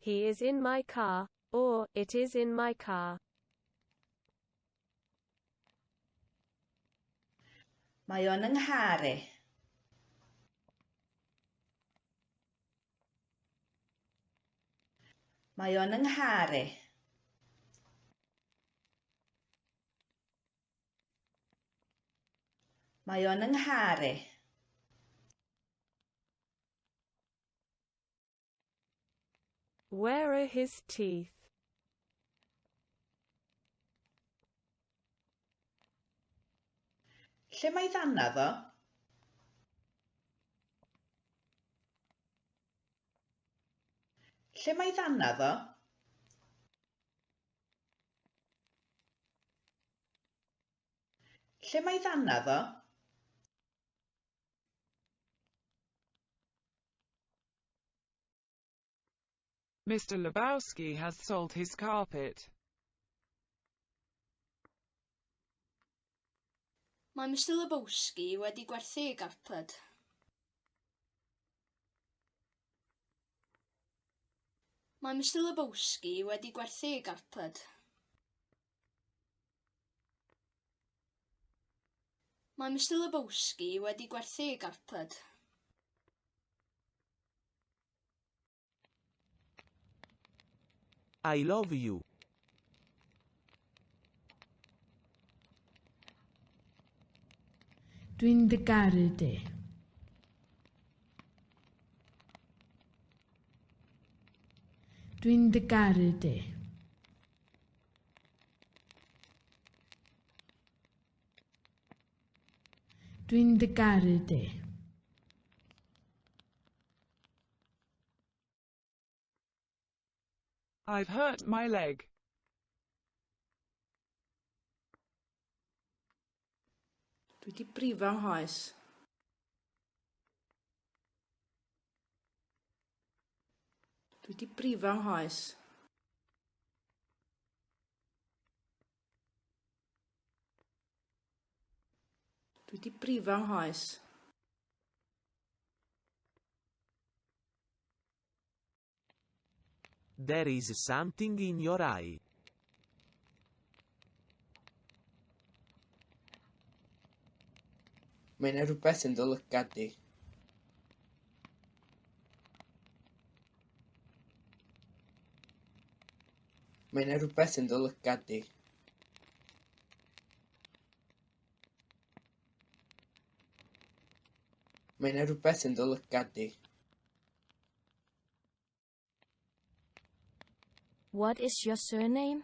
He is in my car, or it is in my car. Mae o'n 'y nghar i. Mae o'n 'y nghar i. Mae o'n 'y nghar i. Where are his teeth? Lle mae ddannadd o? Lle mae ddannadd o? Lle mae ddannadd o? Mr. Lebowski has sold his carpet. Mae Mister Lebowski wedi gwerthu ei garped. Mae Mister Lebowski wedi gwerthu ei garped. Mae Mister Lebowski wedi gwerthu ei garped. I love you. Dwi'n dy garu di. Dwi'n dy garu di. Dwi'n dy garu di. I've hurt my leg. Dwi 'di brifo 'nghoes. Dwi 'di brifo 'nghoes. Dwi 'di brifo 'nghoes. There is something in your eye. Mae 'na rhywbeth yn dy lygad di. Mae 'na rhywbeth yn dy lygad di. Mae 'na rhywbeth yn dy lygad di. What is your surname?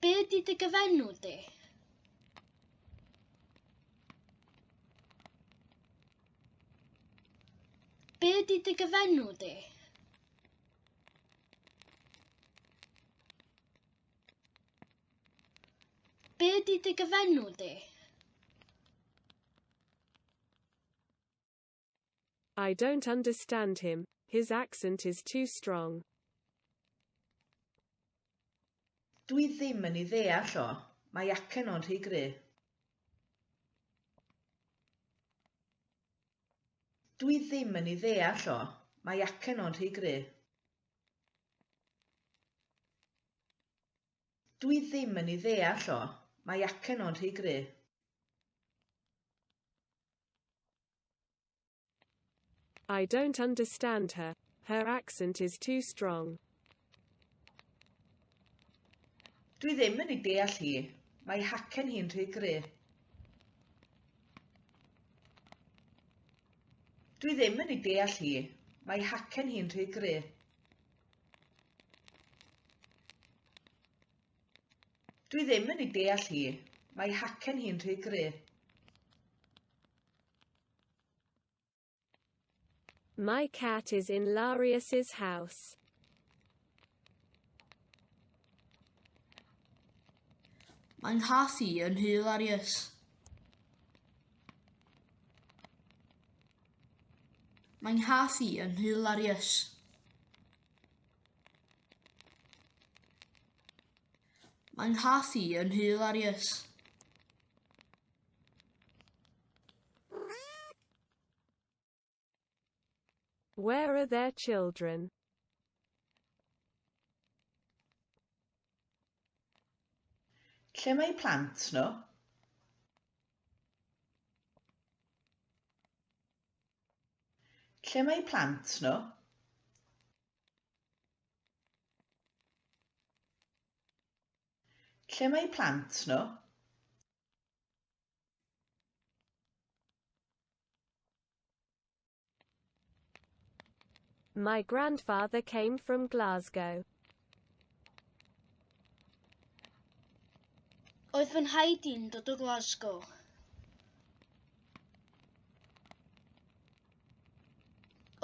Be ydy dy gyfenw di? Be ydy dy gyfenw di? Be ydy dy gyfenw di? I don't understand him, his accent is too strong. Dwi ddim yn ei ddeall o, mae acen o'n rhy gry. Dwi ddim yn ei ddeall o, mae acen o'n rhy gry. Dwi ddim yn ei ddeall o, mae acen o'n rhy gry. I don't understand her, her accent is too strong. Dwi ddim yn ei deall hi, mae hacen hi'n rhy gry. Dwi ddim yn ei deall hi, mae hacen hi'n rhy gry. Dwi ddim yn ei deall hi, mae hacen hi'n rhy gry. My cat is in Larius's house. Mae nghath i yn nhŷ Larius. Mae nghath i yn nhŷ Larius. Mae nghath i yn nhŷ Larius. Where are their children? Lle mae eu plant nhw? Lle mae eu plant nhw? Lle mae eu plant nhw? My grandfather came from Glasgow. Oedd fy nhaid i'n dod o Glasgow.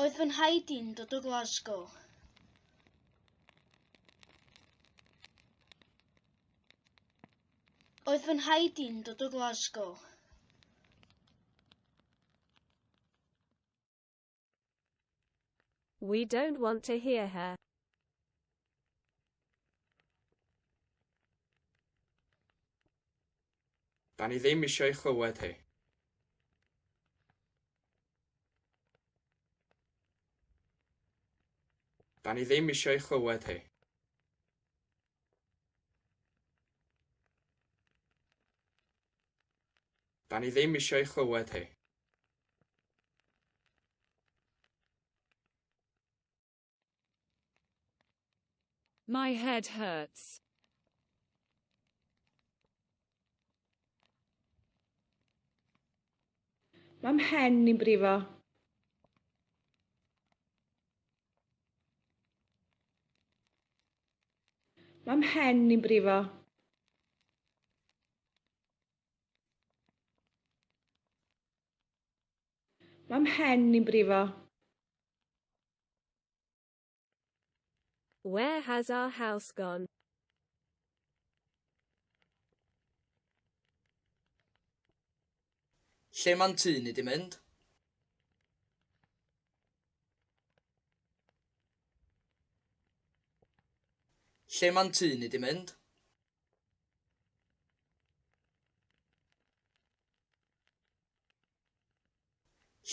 Oedd fy nhaid i'n dod o Glasgow. Oedd fy nhaid i'n dod o Glasgow. We don't want to hear her. Da ni ddim eisiau chlywed hi. Da ni ddim eisiau chlywed hi. Da ni ddim eisiau chlywed hi. My head hurts. Mae 'mhen i'n brifo. Mae 'mhen i'n brifo. Mae 'mhen i'n brifo. Where has our house gone? Lle ma'n tŷ ni 'di mynd? Lle ma'n tŷ ni 'di mynd?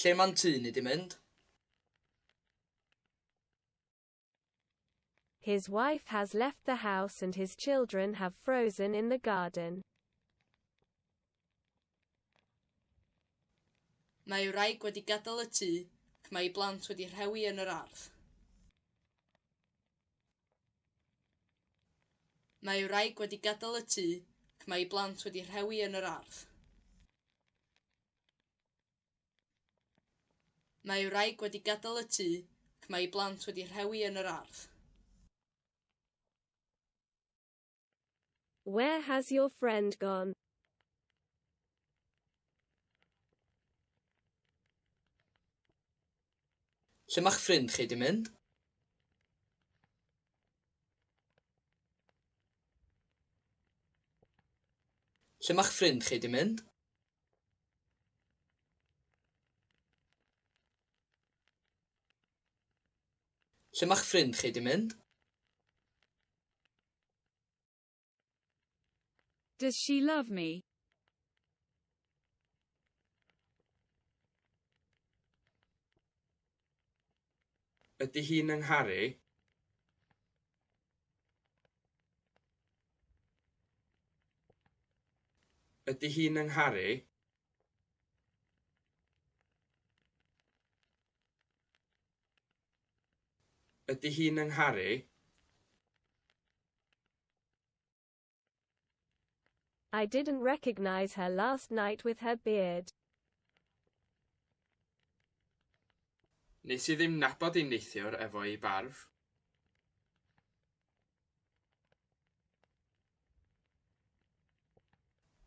Lle ma'n tŷ ni 'di mynd? His wife has left the house and his children have frozen in the garden. Mae ei wraig wedi gadael y tŷ ac mae ei blant wedi rhewi yn yr ardd. Mae ei wraig wedi gadael y tŷ ac mae ei blant wedi rhewi yn yr ardd. Mae ei wraig wedi gadael y tŷ ac mae ei blant wedi rhewi yn yr ardd. Where has your friend gone? Lle mae'ch ffrind chi 'di mynd? Lle mae'ch ffrind chi 'di mynd? Lle mae'ch ffrind chi 'di mynd? Does she love me? Ydy hi'n 'y ngharu? Ydy hi'n 'y ngharu? Ydy hi'n 'y ngharu? I didn't recognize her last night with her beard. Nes i ddim nabod hi neithiwr efo'i barf.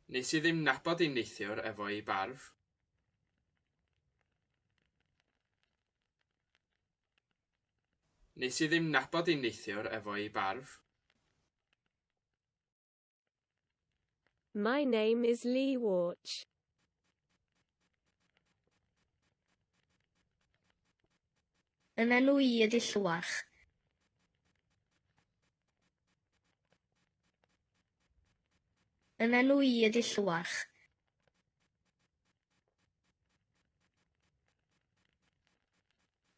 Nes i ddim nabod hi neithiwr efo'i barf. Nes i ddim nabod hi neithiwr efo'i barf. My name is Lee Warch. Yn enw i ydy Llywarch. Yn enw i ydy Llywarch.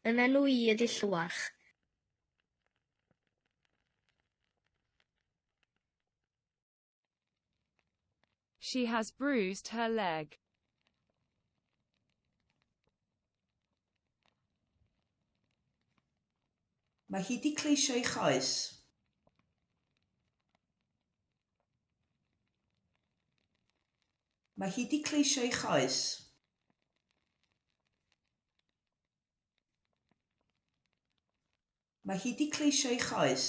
Yn enw i ydy Llywarch. She has bruised her leg. Mae hi 'di cleisio'i choes. Mae hi 'di cleisio'i choes. Mae hi 'di cleisio'i choes.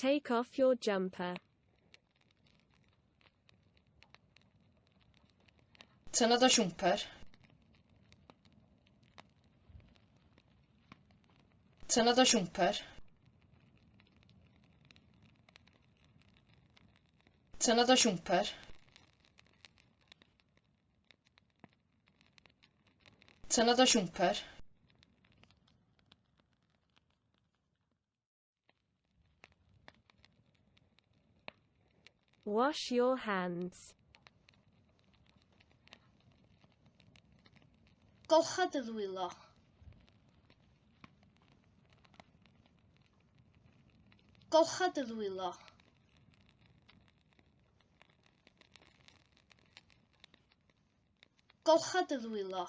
Take off your jumper. Tynna dy siwmper. Tynna dy siwmper. Tynna dy siwmper. Tynna dy siwmper. Wash your hands. Golcha dy ddwylo. Golcha dy ddwylo. Golcha dy ddwylo.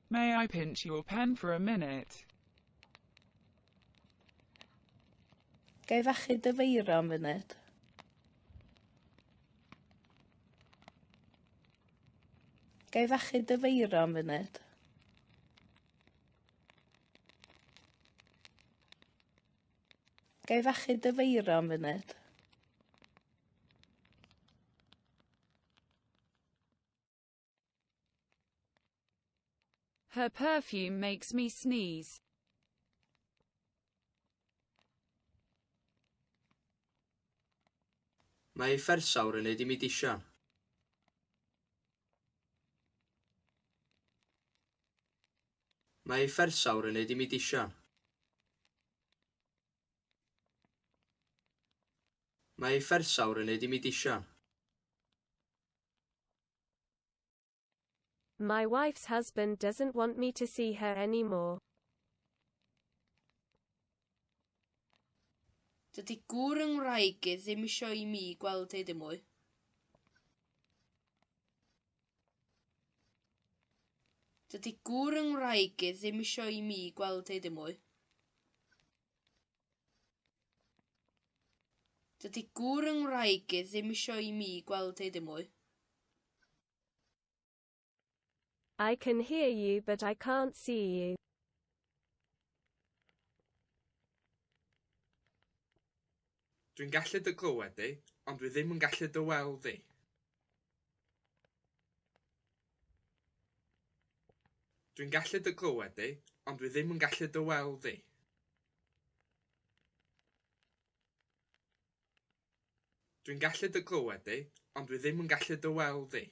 May I pinch your pen for a minute? Ga i fachu dy feiro am funud? Ga i fachu dy feiro am funud? Ga i fachu dy feiro am funud? Her perfume makes me sneeze. Mae ei phersawr yn neud i mi disian. Mae ei phersawr yn neud i mi disian. Mae ei phersawr yn neud i mi disian. My wife's husband doesn't want me to see her anymore. Dydy gŵr yng Ngwraig i ddim isio i mi gweld hi ddim mwy. Dydy gŵr yng Ngwraig i ddim isio i mi gweld hi ddim mwy. Dydy gŵr yng Ngwraig i ddim isio i mi gweld hi ddim mwy. I can hear you but I can't see you. Dwi'n gallu dy glywed di, ond dwi ddim yn gallu dy weld di. Dwi'n gallu dy glywed di, ond dwi ddim yn gallu dy weld di. Dwi'n gallu dy glywed di, ond dwi ddim yn gallu dy weld di.